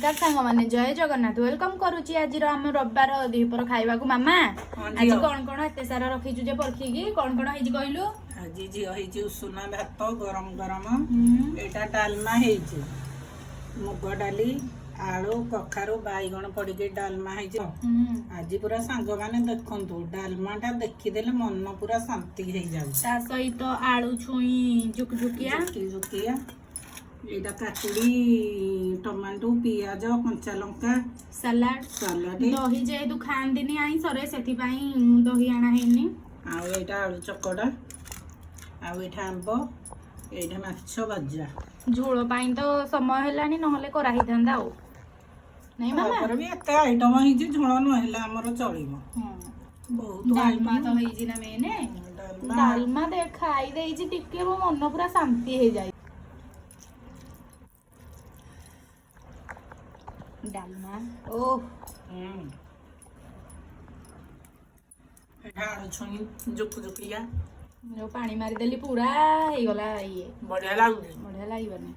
ନମସ୍କାର ସାଙ୍ଗମାନେ, ଜୟ ଜଗନ୍ନାଥ। Welcome କରୁଛି ଆଜିର ଆମ ରବିବାର ଦ୍ୱିପହର ଖାଇବାକୁ। ମାମା, ହଁ, ଆଜି ଝିଅ। କଣ କଣ ଏତେ ସାରା ରଖିଛୁ ଯେ ପରଖିକି, କଣ କଣ ହେଇଛି କହିଲୁ? ଆଜି ଝିଅ ହେଇଛି ଉଷୁନା ଭାତ ଗରମ ଗରମ। ଏଇଟା ଡାଲମା ହେଇଛି, ମୁଗ ଡାଲି, ଆଳୁ, କଖାରୁ, ବାଇଗଣ ପଡ଼ିକି ଡାଲମା ହେଇଛି। ଆଜି ପୁରା ସାଙ୍ଗମାନେ ଦେଖନ୍ତୁ, ଡାଲମାଟା ଦେଖିଦେଲେ ମନ ପୁରା ଶାନ୍ତି ହେଇଯାଉଛି। ତା ସହିତ ଆଳୁ ଛୁଇଁ ଜୁକଜୁକିଆ। ଜୁକି ଜୁକିଆ। ଏଇଟା କାକୁଡ଼ି, ଟମାଟୋ, ପିଆଜ, କଞ୍ଚା ଲଙ୍କା ସାଲାଡ। ସାଲାଡ। ଦହି ଯେହେତୁ ଖାଆନ୍ତିନି ଆଇଁଷରେ, ସେଥିପାଇଁ ଦହି ଆଣା ହେଇନି। ଆଉ ଏଇଟା ଆଳୁ ଚକଟା, ଆଉ ଏଇଟା ଆମ୍ବ, ଏଇଟା ମାଛ ଭଜା। ଝୋଳ ପାଇଁ ତ ସମୟ ହେଲାଣି, ନହେଲେ କରା ହେଇଥାନ୍ତା। ଆଉ ନାଇଁ ମାମା? ତାପରେ ବି ଏତେ ଆଇଟମ ହେଇଛି, ଝୋଳ ନହେଲେ ଆମର ଚଳିବ। ବହୁତ ଡାଲମା ଆଇଟମ। ତ ହେଇଛି ନା ମେନେ। ଡାଲମା। ଡାଲମା ଦେ ଖାଇ ଦେଇଛି ଟିକେ, ମୋ ମନ ପୁରା ଶାନ୍ତି ହେଇଯାଏ। ଡାଲମା ଓ ଏଇଟା ଆଳୁ ଛୁଇଁ ଜୁକୁଜୁକିଆ। ଯୋଉ ପାଣି ମାରିଦେଲି, ପୁରା ହେଇଗଲା ଇଏ। ବଢିଆ ଲାଗୁଛି। ବଢିଆ ଲାଗିବନି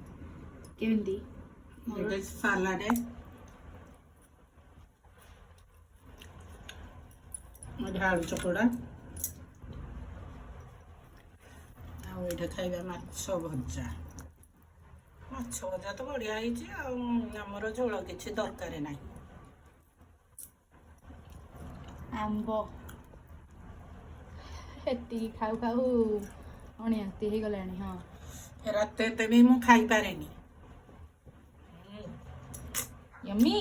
କେମିତି? ଏଇଟା ସାଲାଡ, ଏଇଟା ଆଳୁ ଚକଡ଼ା, ଆଉ ଏଇଟା ଖାଇବା ମାଛ ଭଜା। ମାଛ ଭଜା ତ ବଢିଆ ହେଇଛି, ଆଉ ଆମର ଝୋଳ କିଛି ଦରକାର ନାହିଁ। ଆମ୍ବ ଏତିକି ଖାଉ ଖାଉ ଅଣିହାତି ହେଇଗଲାଣି। ହଁ। ରାତି ଏତେ ବି ମୁଁ ଖାଇପାରେନି। ୟମି।